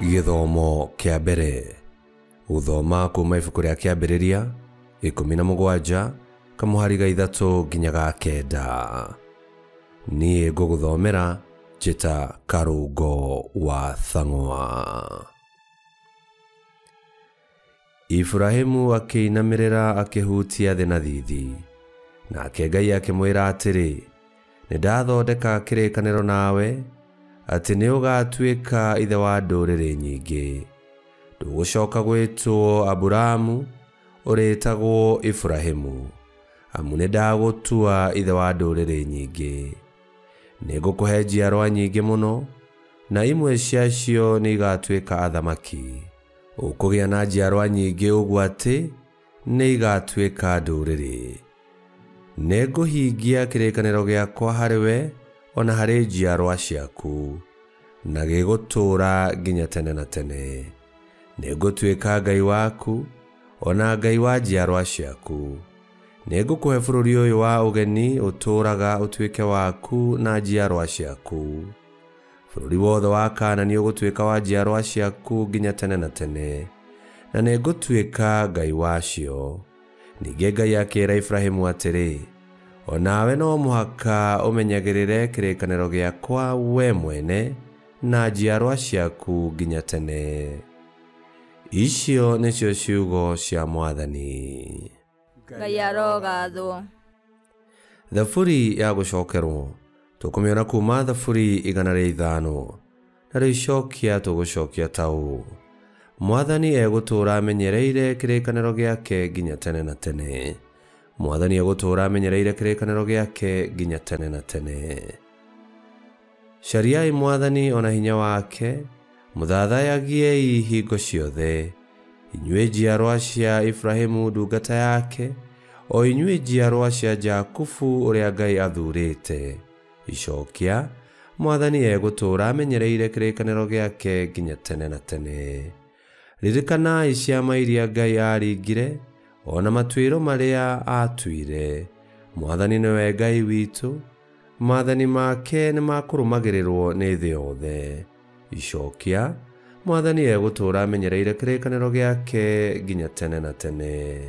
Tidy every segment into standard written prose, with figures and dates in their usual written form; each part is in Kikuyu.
Gĩthomo kĩa mbere. Gũthoma kuma ibuku rĩa Kĩambĩrĩria 17 kamũhari ga 3 nginya ga 9. Niĩ ngũgũthomera Njĩta Karũngo wa Thang'wa. Iburahĩmu akĩinamĩrĩra akĩhutia thĩ na thithi. Nake Ngai akĩmwĩra atĩrĩ, nĩndathondeka kĩrĩkanĩro nawe atĩ nĩũgatuĩka ithe wa ndũrĩrĩ nyingĩ. Ndũgũcoka gwĩtwo Aburamu, ũrĩĩtagwo Iburahĩmu, amu nĩndagũtua ithe wa ndũrĩrĩ nyingĩ. Nĩngũkũhe njiarwa nyingĩ mũno, na imwe ciacio nĩigatuĩka athamaki. Ũkũgĩa na njiarwa nyingĩ ũguo atĩ nĩigatuĩka ndũrĩrĩ. Nĩngũhingia kĩrĩkanĩro gĩakwa harĩ we o na harĩ njiarwa ciaku, na gĩgũtũũra nginya tene na tene. Nĩngũtuĩka Ngai waku o na Ngai wa njiarwa ciaku. Nĩngũkũhe bũrũri ũyũ wa ũgeni ũtũũraga ũtuĩke waku na njiarwa ciaku. Bũrũri wothe wa Kaanani ũgũtuĩka wa njiarwa ciaku nginya tene na tene, na nĩngũtuĩka Ngai wacio. Ningĩ Ngai akĩĩra Iburahĩmu atĩrĩ, o nawe no mũhaka ũmenyagĩrĩre kĩrĩkanĩro gĩakwa we mwene na njiarwa ciaku nginya tene. Icio nĩcio ciugo cia Mwathani. Ngai arogathwo. Thaburi ya gũcokerwo tũkũmĩona kuma Thaburi 105, narĩo icokia tũgũcokia ta ũũ: Mwathani egũtũũra amenyereire kĩrĩkanĩro gĩake nginya tene na tene. Mwathani egũtũũra amenyereire kĩrĩkanĩro gĩake nginya tene na tene. Cariai Mwathani o na hinya wake, mũthathayagiei hingo ciothe. Inyuĩ njiarwa cia Iburahĩmu ndungata yake, o inyuĩ njiarwa cia Jakubu ũrĩa Ngai athuurĩte. Icokia, Mwathani egũtũũra amenyereire kĩrĩkanĩro gĩake nginya tene na tene. Ririkanai ciama iria Ngai aaringire, o na matuĩro marĩa aatuire. Mwathani nĩwe Ngai witũ, maathani make nĩmakũrũmagĩrĩrwo nĩ thĩ yothe. Icokia, Mwathani egũtũũra amenyereire kĩrĩkanĩro gĩake nginya tene na tene.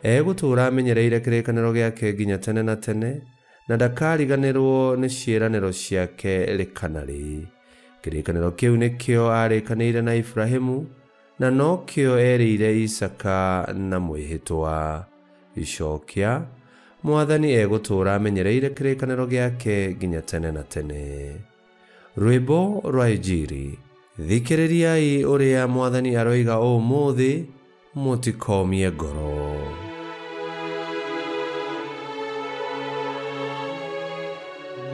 Egũtũũra amenyereire kĩrĩkanĩro gĩake nginya tene na tene, na ndakariganĩrwo nĩ ciĩranĩro ciake rĩ kana rĩ. Kĩrĩkanĩro kĩu nĩkĩo aarĩkanĩire na Iburahĩmu, na nokĩo erĩire Isaaka na mwĩhĩtwa. Icokia, Mwathani egũtũũra amenyereire kĩrĩkanĩro gĩake nginya tene na tene. Rwĩmbo rwa Injiri. Thikĩrĩriai ũrĩa Mwathani aroiga ũmũthĩ, mũtikomie ngoro.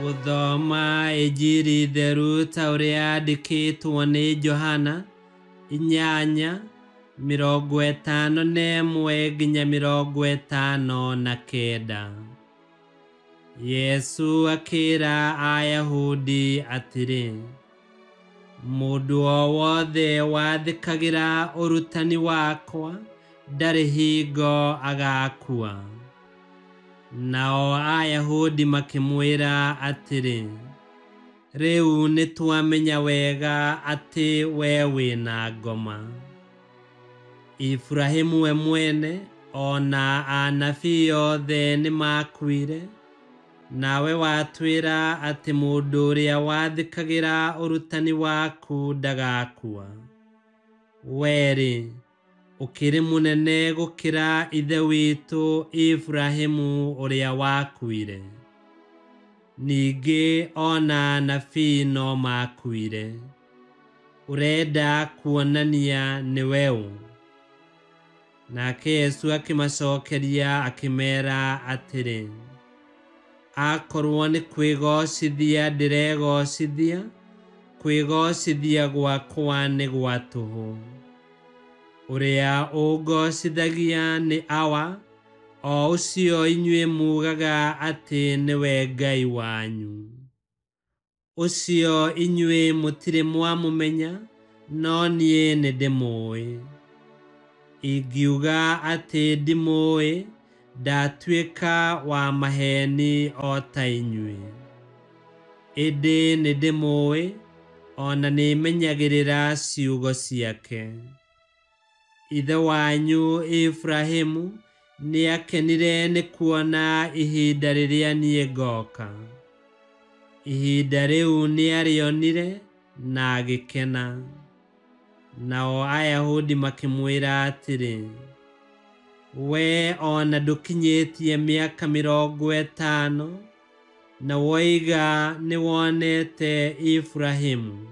Gũthoma Injiri theru ta ũrĩa yandĩkĩtwo nĩ Johana 8:51 nginya 59. Yesu akĩĩra Ayahudi atĩrĩ, mũndũ o wothe wathĩkagĩra ũrutani wakwa ndarĩ hingo agakua. Nao Ayahudi makĩmwĩra atĩrĩ, rĩu nĩtwamenya wega atĩ we wĩna ngoma. Iburahĩmu we mwene o na anabii othe nĩmakuire, nawe watwĩra atĩ mũndũ ũrĩa wathĩkagĩra ũrutani waku ndagakua. We-rĩ, ũkĩrĩ mũnene gũkĩra ithe witũ Iburahĩmu ũrĩa wakuire. Ningĩ o na anabii no makuire. Ũrenda kuonania nĩwe ũ? Nake Yesu akĩmacokeria akĩmeera atĩrĩ, akorwo nĩ kwĩgocithia ndĩregocithia, kwĩgocithia gwakwa nĩ gwa tũhũ. Ũrĩa ũngocithagia nĩ Awa, o ũcio inyuĩ mugaga atĩ nĩwe Ngai wanyu. Ũcio inyuĩ mũtirĩ mwamũmenya, no niĩ nĩndĩmũũĩ. Ingiuga atĩ ndimũũĩ, ndatuĩka wa maheeni o ta inyuĩ. Ĩndĩ nĩndĩmũũĩ, o na nĩmenyagĩrĩra ciugo ciake. Ithe wanyu Ibrahimu nĩakenire nĩ kuona ihinda rĩrĩa niĩ ngoka. Ihinda rĩu nĩarĩonire na agĩkena. Nao Ayahudi makĩmwĩra atĩrĩ, we o na ndũkinyĩtie mĩaka 50 na woiga nĩwonete Ibrahimu.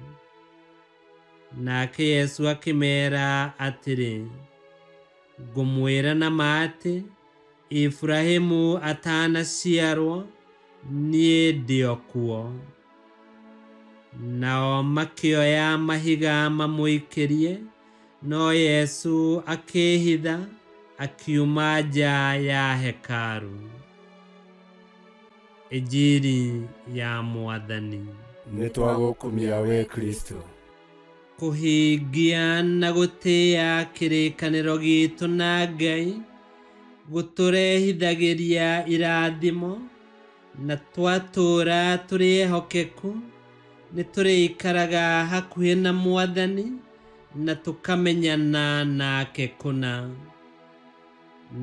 Nake Yesu akĩmeera atĩrĩ, ngũmwĩra na ma atĩ Ibrahimu atanaciarwo niĩ ndĩ o kuo. Nao makĩoya mahiga mamũikĩrie, no Yesu akĩĩhitha akiuma nja ya hekaru. Injiri ya Mwathani. Nĩtwagũkumia we Kristo. Kũhingia na gũtĩĩa kĩrĩkanĩro gitũ na Ngai gũtũrehithagĩria irathimo, na twatũũra tũrĩ ehokeku nĩtũrĩikaraga hakuhĩ na Mwathani na tũkamenyana nake kũna.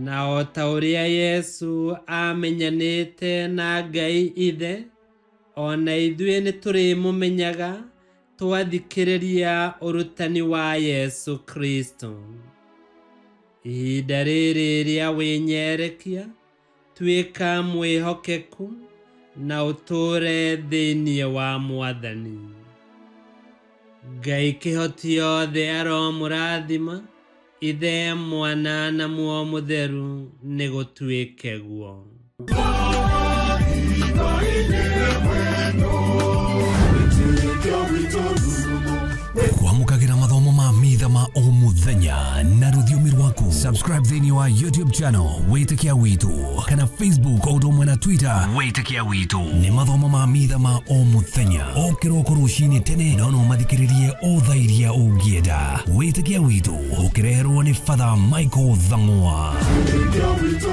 Na o ta ũrĩa Yesu amenyanĩte na Ngai Ithe, o na ithuĩ nĩtũrĩmũmenyaga twathikĩrĩria ũrutani wa Yesu Kristo. Ihinda rĩrĩ rĩa wĩnyerekia, tuĩka mwĩhokeku na ũtũũre thĩinĩ wa Mwathani. Ngai kĩhoti yothe aromũrathima, Ithe, Mwana na Muoyo Mũtheru, nĩgũtuĩke guo. Kwamũkagĩra mathomo ma mitha ma o mũthenya na rũthiomi rwaku. Subscribe thĩinĩ wa YouTube channel Wĩtĩkia Witũ kana Facebook o ũndũ ũmwe na Twitter Wĩtĩkia Witũ. Nĩ mathomo ma mitha ma o mũthenya o kĩroko rũcinĩ tene, no no mathikĩrĩrie o thaa iria ũngĩenda. Wĩtĩkia Witũ ũkĩreherwo nĩ Father Michael Thang'wa. Wĩtĩkia witũ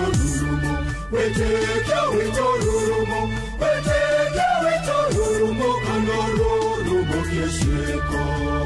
rurumo, wĩtĩkia witũ rurumo, kana rurumo kĩciko.